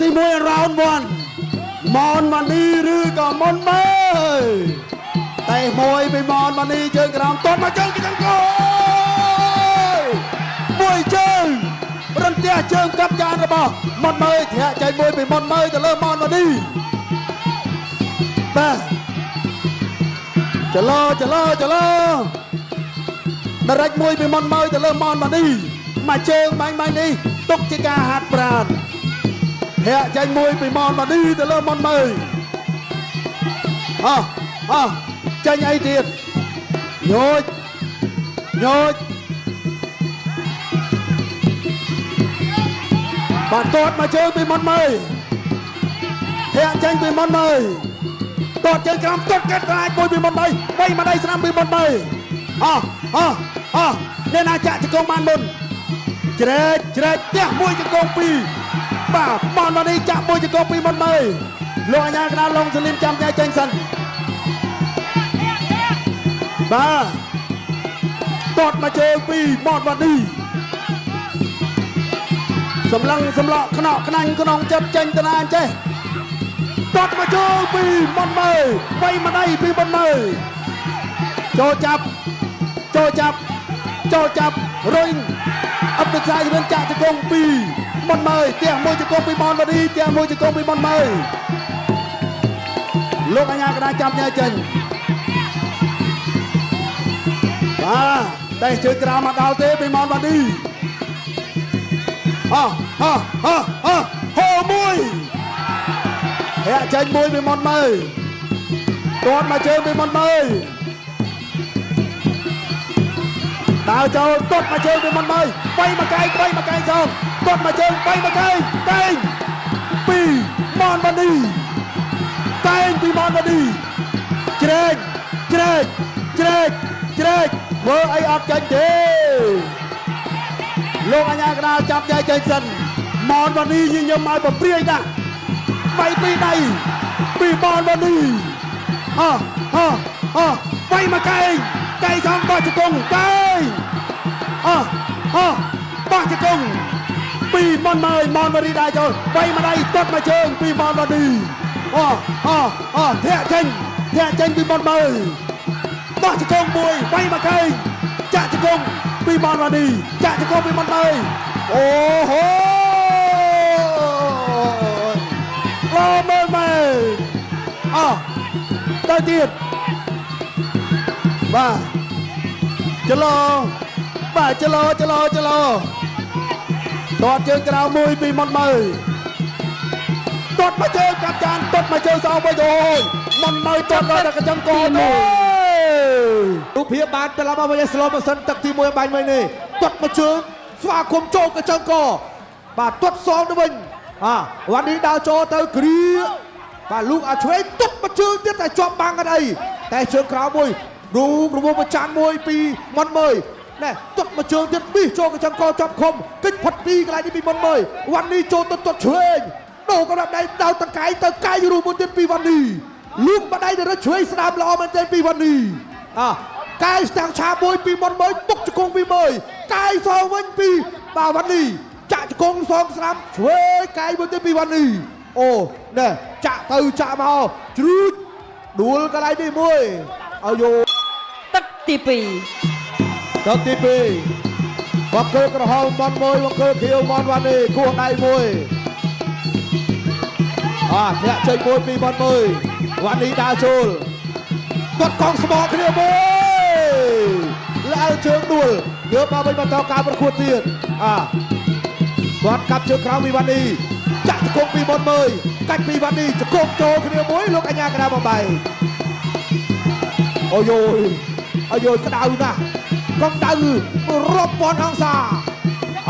ទី1 round 1មនម៉ានីឬក៏មុនមើយតែមួយពីមនម៉ានីជើងក្រោមទាត់មកជើងកញ្ចឹងកមួយជើងរន្ទះជើងកាប់ចានរបស់មុនមើយធាក់ចេញមួយពីមុនមើយទៅលើមនម៉ានីបាទចលោចលោចលោដរិចមួយពីមុនមើយទៅលើមនម៉ានីមកជើងបាញ់បាញ់នេះទុកជាការហាត់ប្រាណ ធាក់ចេញមួយពីមនម៉ានីទៅលើមនមើយអោះអោះចេញអីទៀតញោចញោចបាទទាត់មកជើងពីមនមើយធាក់ចេញពីមនមើយទាត់ជើងក្រោមទាត់កាត់ខ្លាចមួយពីមនមើយបីមកដៃស្នាមពីមនមើយអោះអោះអោះអ្នកណាចាក់ជង្គង់បានមុន ជ្រែកជ្រែកផ្ទះមួយចង្គង់ពីរបាទមនមកនេះចាក់មួយចង្គង់ពីរមុនមើលលោកអញ្ញាកណ្ដាលឡុងសលីមចាំចែកចេញសិនបាទតតមកជើងពីរមនមកនេះសម្លឹងសម្លក់ខ្នក់ខ្នាញ់ក្នុងចិត្តចេញទៅណាអញ្ចេះតតមកជើងពីរមុនមើលបីម្ដីពីមុនមើលចូលចាប់ចូលចាប់ចូលចាប់រុញ អបិសាយវិញចាក់ជង្គង់ពីរមុនមើយផ្ទះមួយជង្គង់ពីមនវឌីផ្ទះមួយជង្គង់ពីមុនមើយលោកអញ្ញាកណ្ដាលចាប់ញ៉ែចេញបាទតែជើងក្រោមមកដល់ទេពីមនវឌីអោះអោះអោះអោះហូមួយធាក់ចេញមួយពីមុនមើយទាត់មកជើងពីមុនមើយ ដើរចូលទាត់មកជើងពីមុនមើយបីមកកែងបីមកកែងសងទាត់មកជើងបីមកកែងកែងពីមនវ៉ានីកែងពីមនវ៉ានីជ្រែកជ្រែកជ្រែកជ្រែកធ្វើអីអត់ចាញ់ទេលោកអញ្ញាកណ្ដាលចាប់ចែកចេញសិនមនវ៉ានីញញឹមឲ្យប្រព្រាយណាស់បីពីរដៃពីមនវ៉ានីអោះអោះអោះបីមកកែងកែងសងបោះជង្គង់កែង អោះអោះបោះជង្គង់ពីមនមើយមនវរីដែរចូលបីម្ដាយទាត់មកជើងពីមនវរីអោះអោះអោះធាក់ចេញធាក់ចេញពីមនមើយបោះជង្គង់មួយបីមកកែងចាក់ជង្គង់ពីមនវរីចាក់ជង្គង់ពីមនមើយអូហូលោមើលមើលអោះទៅទៀតបាទចលោ បាទចលោចលោចលោទាត់ជើងក្រៅមួយពីមុនមើលទាត់មកជើងកាប់ចានទាត់មកជើងសងវិញអូយមុនមើលទាត់ដល់តែកញ្ចឹងកទេ រូបភាពបានត្រឡប់មកវិញស្លូម៉ូសិនទឹកទី1បាញ់វិញនេះទាត់មកជើងស្វាគមន៍ចូលកញ្ចឹងកបាទទាត់សងទៅវិញអាវ៉ាន់នេះដើរចូលទៅគ្រាបាទលូកអាឆ្វេងទាត់មកជើងទៀតតែជាប់បាំងអត់អីតែជើងក្រោមមួយរូបរង្វង់ប្រច័នមួយពីមុនមើយណែទាត់មកជើងទៀតប៊ីសចូលកញ្ចឹងកជាប់ខំគិចផុតពីកន្លែងនេះពីមុនមើយវ៉ាន់នេះចូលទៅទាត់ឆ្វេងដូរក៏ដៃដល់តកែងទៅកែងរូបមួយទៀតពីវ៉ាន់នេះលូកបដៃទៅរត់ឆ្វេងស្ដាមល្អមែនទែនពីវ៉ាន់នេះ អកាយស្តាំងឆាមួយពីមុនមួយទុកជង្គង់ពីមួយកាយសងវិញពីបាវ៉ាន់នីចាក់ជង្គង់សងស្រាំឆ្វេងកាយមួយទៀតពីវ៉ាន់នីអូណែចាក់ទៅចាក់មកជ្រួចដួលកន្លែងនេះមួយអាយូ ទឹកទី ទឹកទី2បង្គោលក្រហមមន់មួយបង្គោលខៀវមន់វ៉ាន់នីគោះដៃមួយអាធាក់ចេញមួយពីមន់មួយវ៉ាន់នីដើរចូល គាត់កងស្មងគ្នាមួយល្អជើងដួលងើបមកវិញបន្តការប្រកួតទៀតអាគាត់កាប់ជើងក្រោមពីវ៉ានីចាក់ជង្គង់ពីមុនមើយកាច់ពីវ៉ានីជង្គង់ចូលគ្នាមួយលោកអញ្ញាកណ្ដាលបំបីអូយយអាយយក្តៅណាស់កំដៅរាប់ពាន់អង្សា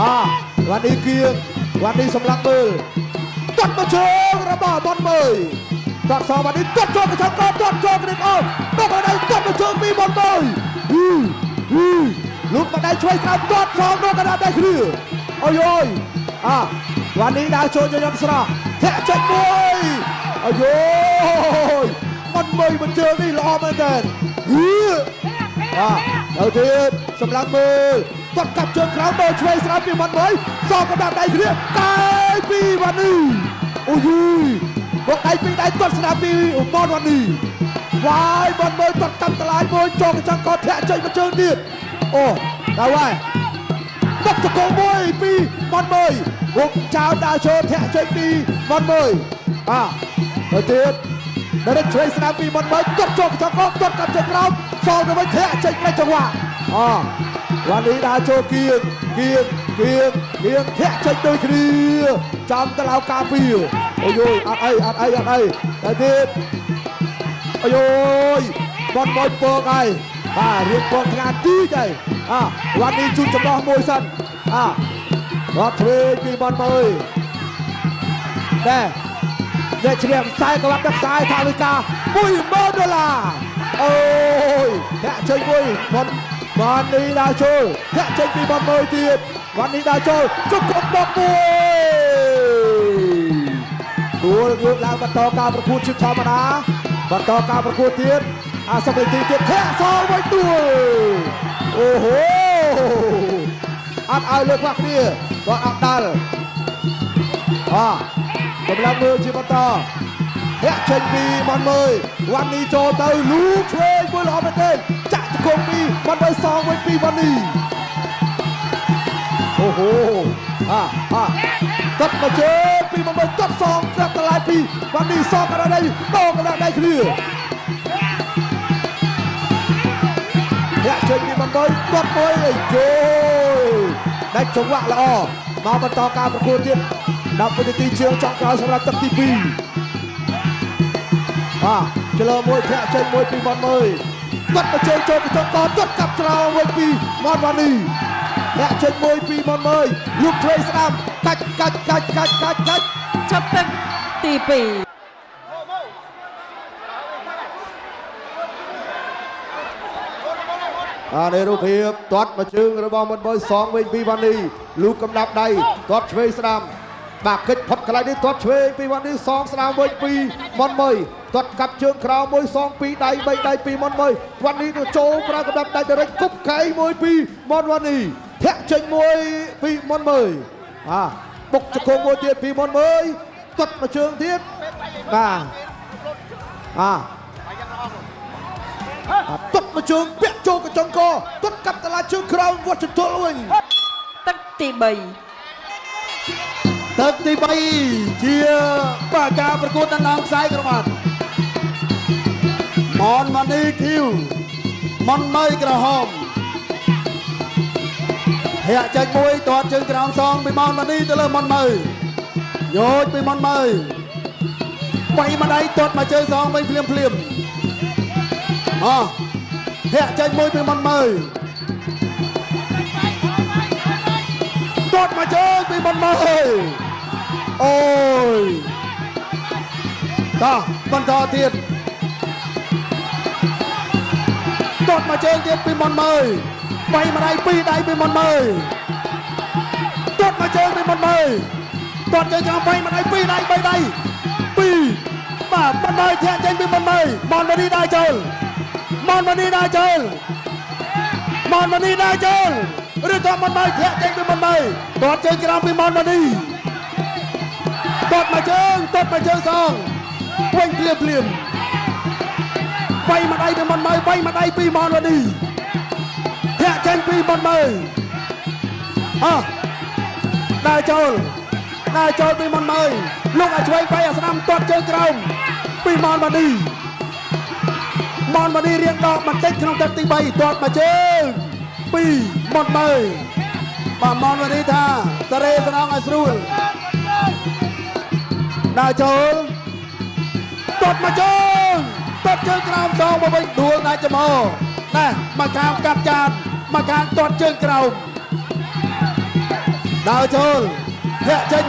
អាវ៉ានីគៀងវ៉ានីសម្លាប់មើលទាត់មកជើងរបស់មុនមើយ ទាត់សវ៉ានេះទាត់ចូលកញ្ចក់កទាត់ចូលគ្នាអូដល់កដៃទាត់មកជើងពីមុនទៅហ៊ឺហ៊ឺលោកបដៃឆ្វេងក្រោមទាត់សងដល់កណ្ដាលដៃគ្នាអូយអូយអាវ៉ានេះដើរចូលញញឹមស្រស់ធាក់ចេញមួយអូយអូយមិនមួយមិនជើងនេះល្អមែនតើហ៊ឺអាទៅទៀតសម្រាប់មើលទាត់កាប់ជើងក្រោមដល់ឆ្វេងស្រាំពីមុនមួយសងកណ្ដាលដៃគ្នាកែពីវ៉ានេះ អូយយមកដៃពីរដៃទាត់ស្នាមពីមនវ៉ានីវ៉ាយមនមើលទាត់កម្មតឡាយមួយចូលកញ្ចឹងកធាក់ចេញមកជើងទៀតអូដល់ហើយបុកចកមួយពីមនមើលវងចៅដើរចូលធាក់ចេញពីមនមើលបាទទៅទៀតដល់ឆ្វេងស្នាមពីមនមើលទាត់ចូលកញ្ចឹងកទាត់កាប់ចេញក្រោមសងទៅវិញធាក់ចេញផ្នែកចង្វាក់អូវ៉ានីដើរចូលគៀងគៀងគៀងគៀងធាក់ចេញដូចគ្នាចំទៅឡៅការពីអូយយអត់អីអត់អីអត់អីទៅទៀតអូយយបនមួយពកហើយបាទរៀបពកថ្ងៃទីចហើយអាវ៉ានីជូនចំណោះមួយសិនអារត់ឆ្វេងពីបនមួយដែរអ្នកឈ្នះខ្សែក្បាត់ដឹកខ្សែថាវិការ10000ដុល្លារអូយធាក់ចេញមួយបនវ៉ានីដើរចូលធាក់ចេញពីបនមួយទៀតវ៉ានីដើរចូលជុកគុំបមួយ ទួលងើបឡើងបន្តការប្រកួតជាធម្មតាបន្តការប្រកួតទៀតអាសុំនាទីទៀតធាក់សល់វិញទួលអូហូអត់ឲ្យលើកខ្វះគ្នាគាត់អត់ដាល់អកម្លាំងមើលជាបន្តធាក់ចេញពីមនមើយវ៉ាន់នីចូលទៅលូកឆ្វេងមួយល្អមែនទេចាក់ជង្គង់ពីមនមើយសងវិញពីវ៉ាន់នីអូហូអាអាទាត់មកជើងពីមកទាត់សងក្រាប់តម្លៃពីវ៉ាន់នីសងកណ្ដាលដៃដងកណ្ដាលដៃគ្នាធាក់ចេញពីមកទាត់មួយអីជយដាច់ចង្វាក់ល្អមកបន្តការប្រកួតទៀត10វិនាទីជាងចុងក្រោយសម្រាប់ទឹកទី2អាចលើមួយធាក់ចេញមួយពីមនមើយទាត់មកជើងចូលកញ្ចក់កទាត់កាប់ច្រោវិញពីមនវ៉ានីធាក់ចេញមួយពីមនមើយលូកឆ្វេងស្ដាំកាច់កាច់កាច់កាច់កាច់កាច់ ចប់ទឹកទី2 អានេះរូបភាពទាត់មកជើងរបស់មនមើយសងវិញពីវ៉ានីលូកកំដាប់ដៃទាត់ឆ្វេងស្ដាំបាទកិច្ចផុតកន្លែងនេះទាត់ឆ្វេងពីវ៉ានីសងស្ដាំវិញពីមនមើយទាត់កាប់ជើងក្រោមមួយសងពីរដៃបីដៃពីមនមើយវ៉ានីទៅចូលប្រើកំដាប់ដៃទៅរិចគប់កែងមួយពីមនវ៉ានីធាក់ចេញមួយពីមនមើយអាបុកជង្គង់មួយទៀតពីមនមើយទាត់មកជើងទៀតបាទអា ទាត់មកជើងពាក់ចូលកញ្ចុងកទាត់កាប់តឡាជើងក្រោមវត្តចន្ទល់វិញ ទឹកទី3 ទឹកទី3ជាបាការប្រកួតដណ្ដើមខ្សែក្រវ៉ាត់មនម៉ានីឃីវមនម៉ៃក្រហមធាក់ចេញមួយទាត់ជើងក្រោមសងពីមនម៉ានីទៅលើមនម៉ៃញោចពីមនម៉ៃបីម្ដាយទាត់មកជើងសងវិញភ្លាមភ្លាមអោះធាក់ចេញមួយពីមនម៉ៃទាត់មកជើងពីមនម៉ៃអូយតោះបន្តទៀតទាត់មកជើងទៀតពីមនម៉ៃបីម្ដាយពីរដៃពីមនម៉ៃទាត់មកជើងពីមនម៉ៃទាត់ជើងចាំបីម្ដាយពីរដៃបីដៃពីរបាទមនម៉ៃធាក់ចេញពីមនម៉ៃមនម៉ានីដើរចូលមនម៉ានីដើរចូលមនម៉ានីដើរចូលឬក៏មនម៉ៃធាក់ចេញពីមនម៉ៃទាត់ជើងក្រោមពីមនម៉ានី ទាត់មកជើងទាត់មកជើងសងវិញភ្លាមភ្លាមវាយមកដៃពីមុនមើវាយមកដៃពីមនវឌីធាក់ចេញពីមុនមើអោះដើរចូលដើរចូលពីមុនមើលោកឲ្យឆ្វេងไปអាស្ដាំទាត់ជើងក្រោមពីមនវឌីមនវឌីរៀងដកបន្តិចក្នុងទឹកទី3ទាត់មកជើងពីមុនមើបាទមនវឌីថាសារេស្នងឲ្យស្រួល ដើរចូលទាត់មកជើងទាត់ជើងក្រោមសងមកវិញដួលដាច់ចំហណែមកខាងកាត់ចានមកខាងទាត់ជើងក្រោមដើរចូលធាក់ចេញ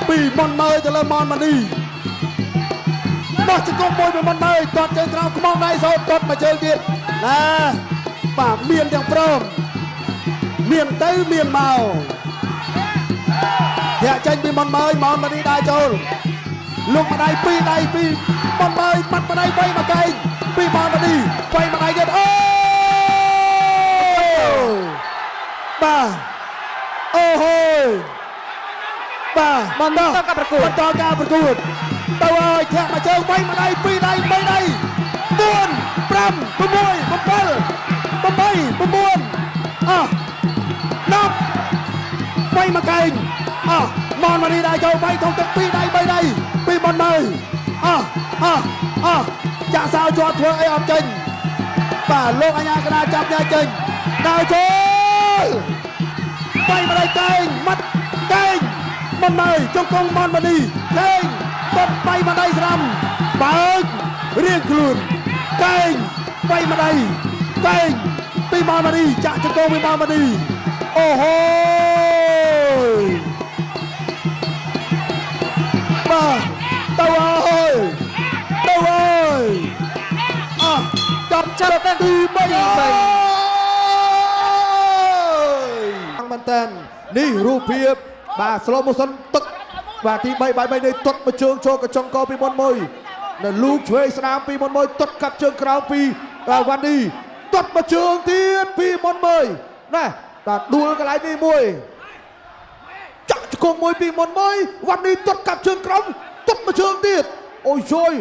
ពីមុនមើយទៅលើមនម៉ានីបោះជង្គង់មួយពីមុនមើយទាត់ជើងក្រោមខ្មងដៃសោតទាត់មកជើងទៀតណែបាទមានទាំងព្រមមានទៅមានមកធាក់ចេញពីមុនមើយមនម៉ានីដើរចូល លោកម្ដាយពីរដៃពីមុនមើយបាត់ម្ដាយបីមកកែងពីមនម៉ានីបីម្ដាយទៀតអូបាទអូហូបា បាទ បន្តការប្រកួត បន្តការប្រកួតទៅហើយធាក់មកជើងបីម្ដៃពីរដៃបីដៃ4 5 6 7 8 9អស់10បីមកកែងអស់មនមកនេះដៃចូលបីធំទឹកពីរដៃបីដៃពីមុនមើលអស់អស់អស់ចាក់សោជាប់ធ្វើអីអត់ចេញបាទលោកអញ្ញាកណាចាប់ញ៉ាចេញដើរចូល បីម្ដាយកែងមាត់កែងមិនមើលចង្គង់មនមនីកែងតបបីម្ដាយស្រាំបើករៀងខ្លួនកែងបីម្ដាយកែងពីមនមនីចាក់ចង្គង់ពីមនមនីអូហូបាទទៅហើយទៅហើយអស់ចាប់ ចប់ទឹក ទី3 ទី ហើយ ខ្លាំងមែនតើនេះរូបភាពបាទ slow motion ទឹកបាទទី3បាយ3នេះទាត់មួយជើងចូលកញ្ចុងកពីមុនមួយនៅលូកឆ្វេងស្ដាមពីមុនមួយទាត់កាប់ជើងក្រោមពីបាទវ៉ាន់ឌីទាត់មួយជើងទៀតពីមុនមួយណែបាទដួលកន្លែងនេះមួយចាក់ជង្គង់មួយពីមុនមួយវ៉ាន់ឌីទាត់កាប់ជើងក្រោមទាត់មួយជើងទៀតអូយយយ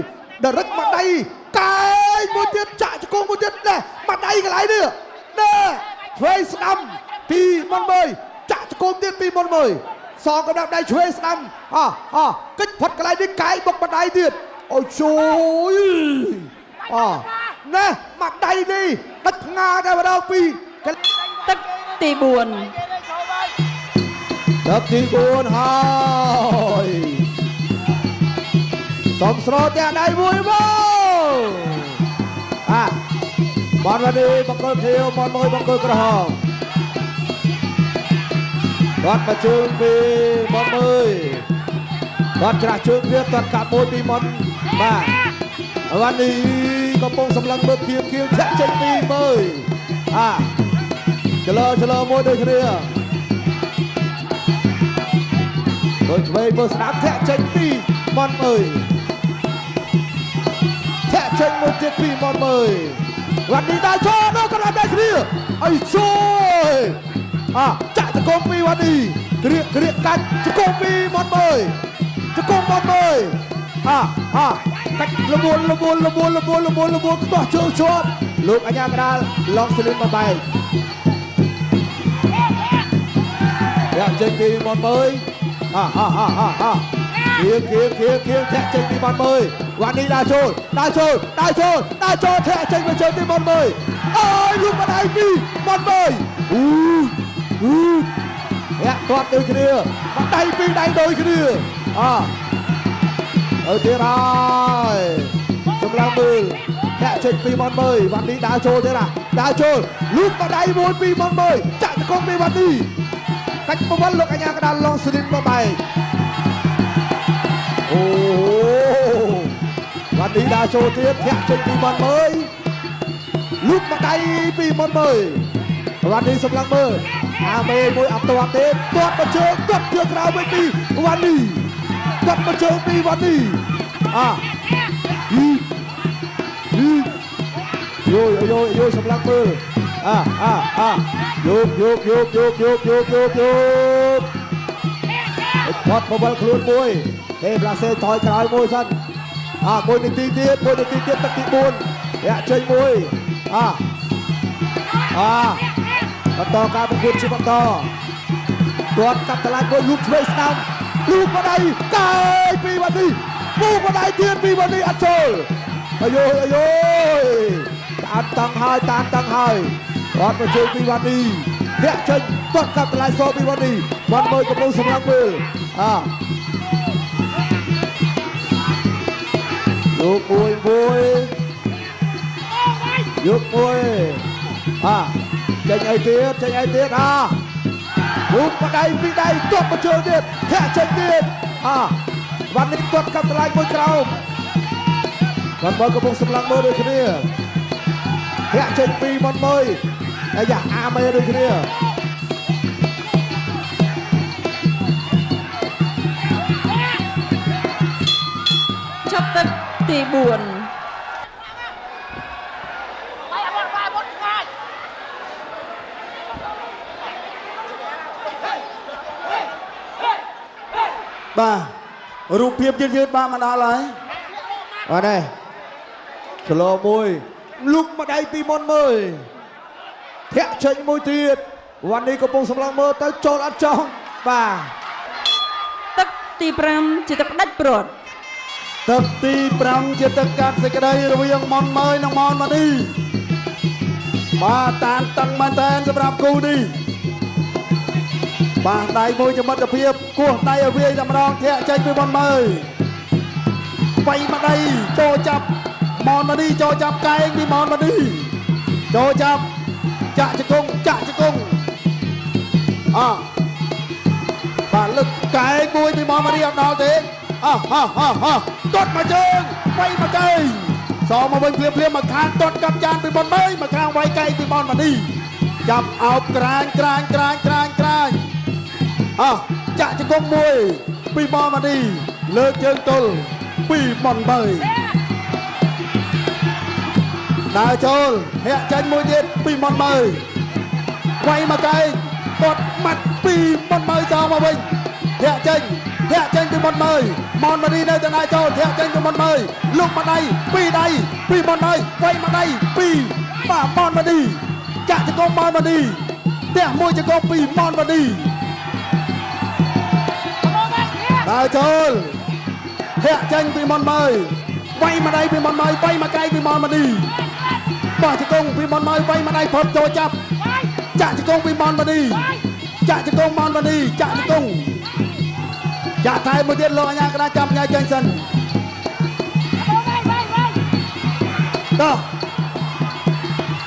ដរិចមកដៃកែងមួយទៀតចាក់ជង្គង់មួយទៀតណែមកដៃកន្លែងនេះណែឆ្វេងស្ដាំពីមុនមួយចាក់ជង្គង់ទៀតពីមុនមួយសងកម្លាំងដៃឆ្វេងស្ដាំអអកិច្ចផុតកន្លែងនេះកែងបុកបណ្ដៃទៀតអូយជួយអណែមកដៃនេះដាច់ផ្ងាតែម្ដងពីកន្ ទឹកទី4 ទឹកទី4ហើយសំស្រតែដៃមួយមកអាបនវ៉ានីបង្គោលខៀវបនមួយបង្គោលក្រហមគាត់មកជើងពីបនមួយគាត់ច្រាស់ជើងទៀតគាត់កាប់មួយពីមុនបាទវ៉ានីកំពុងសម្លឹងមើលខៀវខៀវធាក់ចេញពីមើយអាចលោចលោមួយដូចគ្នា មើលឆ្វេងមើលស្ដាំធាក់ចេញពីមន់អើយធាក់ចេញមួយទៀតពីមន់អើយវ៉ាន់ឌីដើរចូលដល់កន្លែងដែរគ្នាអីជួយអាចាក់ចង្គង់ពីវ៉ាន់ឌីក្រៀកក្រៀកកាច់ចង្គង់ពីមន់អើយចង្គង់មន់អើយអាអាកាច់លមួលលមួលលមួលលមួលលមួលលមួលខ្ទាស់ជើងជាប់លោកអញ្ញាកដាលឡងស្លីមមកបែក ធាក់ចេញពីមាត់មើយអាអាអាអាអាគៀងគៀងគៀងគៀងធាក់ចេញពីមាត់មើយវ៉ាន់នេះដើរចូលដើរចូលដើរចូលដើរចូលធាក់ចេញមកជើងពីមាត់មើយអើយលោកបណ្ដៃពីមាត់មើយអ៊ូអ៊ូធាក់ទាត់ដូចគ្នាបណ្ដៃពីរដៃដូចគ្នាអាទៅទៀតហើយសម្លឹងមើលធាក់ចេញពីមាត់មើយវ៉ាន់នេះដើរចូលទៀតណាដើរចូលលូកបណ្ដៃមួយពីមាត់មើយចាក់តកងពីវ៉ាន់នេះ កាច់ប្រវល់លោកអញ្ញាកដាលឡងស្រីនមកបែកអូវ៉ាន់ឌីដើរចូលទៀតធាក់ចេញពីមាត់មើយលូកមកដៃពីមាត់មើយវ៉ាន់ឌីសម្លឹងមើលអាមេមួយអត់ទាត់ទេទាត់មកជើងទាត់ជើងក្រៅវិញពីវ៉ាន់ឌីទាត់មកជើងពីវ៉ាន់ឌីអាហ៊ីហ៊ីយយយយយសម្លឹងមើលអាអាអា យោកយោកយោកយោកយោកយោកយោកយោកផត់បបលខ្លួនមួយហេប្លាសេថយក្រោយមួយសិនអាមួយនាទីទៀតមួយនាទីទៀតទឹកទី4រាក់ចេញមួយអាអាបន្តការប្រកួតជាបន្តទាត់កាប់តឡាចមួយលូកឆ្វេងស្ដាំលូកបដៃកែយពីវ៉ានីពូបដៃទៀតពីវ៉ានីអត់ចូលអាយយអាយយតាមតង់ហើយតាមតង់ហើយ រត់មកជើងពីវ៉ានីធាក់ចេញទាត់កាប់តម្លៃសពីវ៉ានីវ៉ាន់មើលកំពុងសម្រាប់មើលអាយកមួយមួយយកមួយអាចេញអីទៀតចេញអីទៀតអាលូកបដៃពីរដៃទាត់មកជើងទៀតធាក់ចេញទៀតអាវ៉ាន់នេះទាត់កាប់តម្លៃមួយក្រោមវ៉ាន់មើលកំពុងសម្លឹងមើលដូចគ្នា ធាក់ចេញពីមុនមួយអាយ៉ាអាមេដូចគ្នា ចប់ទឹកទី4 បាទរូបភាពយឺតយឺតបាទមកដល់ហើយ បាទនេះស្លមួយលុកមកដៃពីមុនមើលធាក់ចេញមួយទៀតវ៉ាន់នេះកំពុងសម្លឹងមើលទៅចូលអត់ចង់បាទ ទឹកទី5ជាទឹកផ្ដាច់ព្រាត់ ទឹកទី5ជាទឹកកាត់សេចក្តីរវាងមុនមើយនិងមុនម៉ានីបាទតានតឹងមែនតើសម្រាប់គូនេះបាទដៃមួយចមិត្តភាពគោះដៃឲ្យវាយតែម្ដងធាក់ចេញពីមុនមើយបៃមកដៃចូលចាប់មុនម៉ានីចូលចាប់កែងពីមុនម៉ានីចូលចាប់ចាក់ជង្គង់ចាក់ជង្គង់អបាទលឹកកែងមួយពីមុនម៉ានីអត់ដល់ទេអោះអោះអោះអោះទាត់មកជើងវាយមកកែងសងមកវិញភ្លាមភ្លាមមកខាងទាត់កាប់ចានពីមុនមើយមកខាងវាយកែងពីមុនម៉ានីចាប់អោបក្រាញក្រាញក្រាញក្រាញក្រាញអោះចាក់ជង្គង់មួយពីមុនម៉ានីលើកជើងទល់ពីមុនមើយដើរចូលធាក់ចេញមួយទៀតពីមុនមើយវាយមកកែងទាត់ម៉ាត់ពីមុនមើយសងមកវិញធាក់ចេញធាក់ចេញពីមុនមើយមុនម៉ានីនៅតែដើរចូលធាក់ចេញពីមុនមើយលុកមកដៃពីរដៃពីមុនមើយវាយមកដៃពីរបាទមុនម៉ានីចាក់ជង្គង់មុនម៉ានីផ្ទះមួយជង្គង់ពីមុនម៉ានីដើរចូលធាក់ចេញពីមុនមើយវាយមកដៃពីមុនមើយវាយមកកែងពីមុនម៉ានីបោះជង្គង់ពីមុនមើយវាយមកដៃផុតចូលចាប់ចាក់ជង្គង់ពីមុនម៉ានីចាក់ជង្គង់មុនម៉ានីចាក់ជង្គង់ចាក់ថែមមួយទៀតលោកអញ្ញាកណ្ដាលចាប់ញ៉ៃចេញសិនតោះ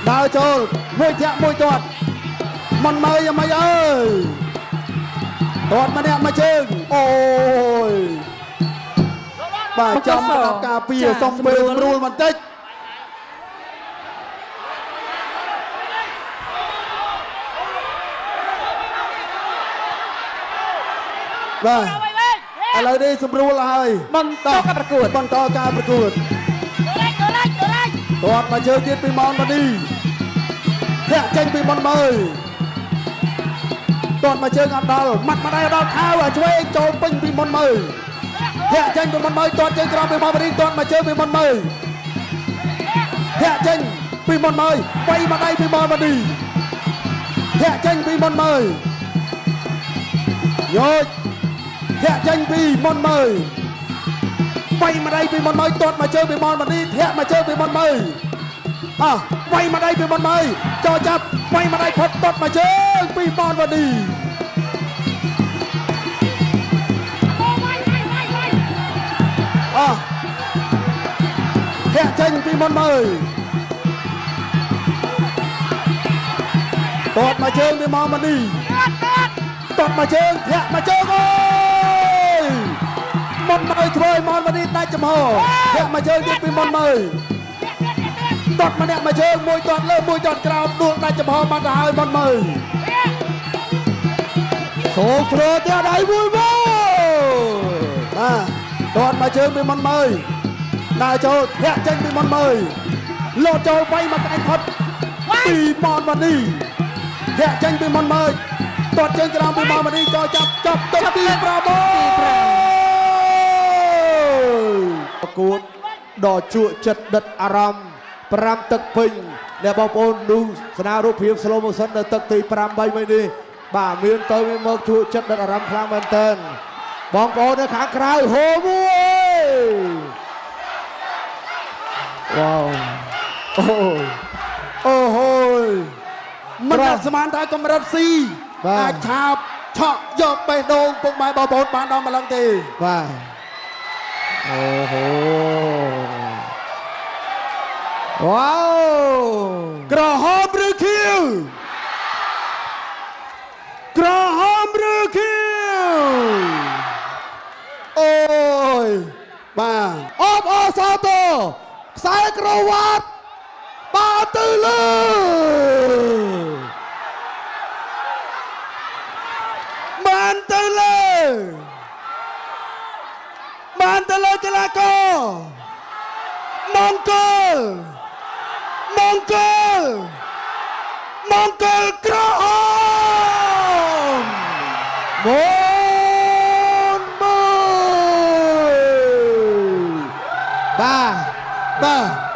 ដើរចូលមួយធាក់មួយទាត់មិនមើលយ៉ាងម៉េចអើយទាត់ម្នាក់មួយជើងអូយបាទចំប្រដាប់ការពារសុំពេលស្រួលបន្តិចបាទឥឡូវនេះសម្រួលហើយ បន្តការប្រកួត បន្តការប្រកួតទាត់មកជើងទៀតពីម៉ោនម៉ានីធាក់ចេញពីមុនមើលទាត់មកជើងអត់ដល់ម៉ាត់មកដែរដល់ខៅអាឆ្វេងចូលពេញពីមុនមើលធាក់ចេញពីមុនមើលទាត់ជើងក្រោមពីម៉ោនម៉ានីទាត់មកជើងពីមុនមើលធាក់ចេញពីមុនមើលវាយមកដៃពីម៉ោនម៉ានីធាក់ចេញពីមុនមើលយោជធាក់ចេញពីមុនមើលវាយមកដៃពីមុនមើលទាត់មកជើងពីមុនម៉ានីធាក់មកជើងពីមុនមើលអោះវាយមកដៃពីមុនមើលចូលចាប់វាយមកដៃផុតទាត់មកជើងពីមុនម៉ានីអោះធាក់ចេញពីមុនមើលទាត់មកជើងពីមុនម៉ានីទាត់មកជើងធាក់មកជើងអូយមុនមើលធ្វើឲ្យមុនម៉ានីដាច់ចំហធាក់មកជើងទៀតពីមុនមើលទាត់ម្នាក់មកជើងមួយទាត់លើមួយទាត់ក្រោមដួលដាច់ចំហបាត់ទៅហើយមុនមើល សូហ្វ្រទៀតដៃមួយមក បាទទាត់មកជើងពីមុនមើលដើរចូលធាក់ចេញពីមុនមើលលោតចូលវាយមកកែងផុតពីមុនម៉ានីធាក់ចេញពីមុនមើលទាត់ជើងក្រោមពីមុនម៉ានីចូលចាប់ចាប់ទឹកទី9 ប្រកួតដ៏ជក់ចិត្តដិតអារម្មណ៍5ទឹកពេញអ្នកបងប្អូននូស្នារូបភាព slow motion នៅទឹកទី5 3មួយនេះបាទមានទៅមានមកជក់ចិត្តដិតអារម្មណ៍ខ្លាំងមែនទែនបងប្អូននៅខាងក្រៅហូមួយវ៉ាវអូ អូហូយមិនដាច់ស្មានថាកម្រិតស៊ី បាទ អាចឆាបឆក់យកបេះដូងពុកម៉ែបងប្អូនបានដល់ម្លឹងទេ បាទអូហូវ៉ាវ ក្រហមឬខៀវក្រហមឬខៀវអូយបាទ អបអរសាទរខ្សែក្រវ៉ាត់បាទទៅលើ បានទៅលើបានទៅលើកីឡាករមង្គលមង្គលមង្គលក្រហម មនមើ បាទបាទ។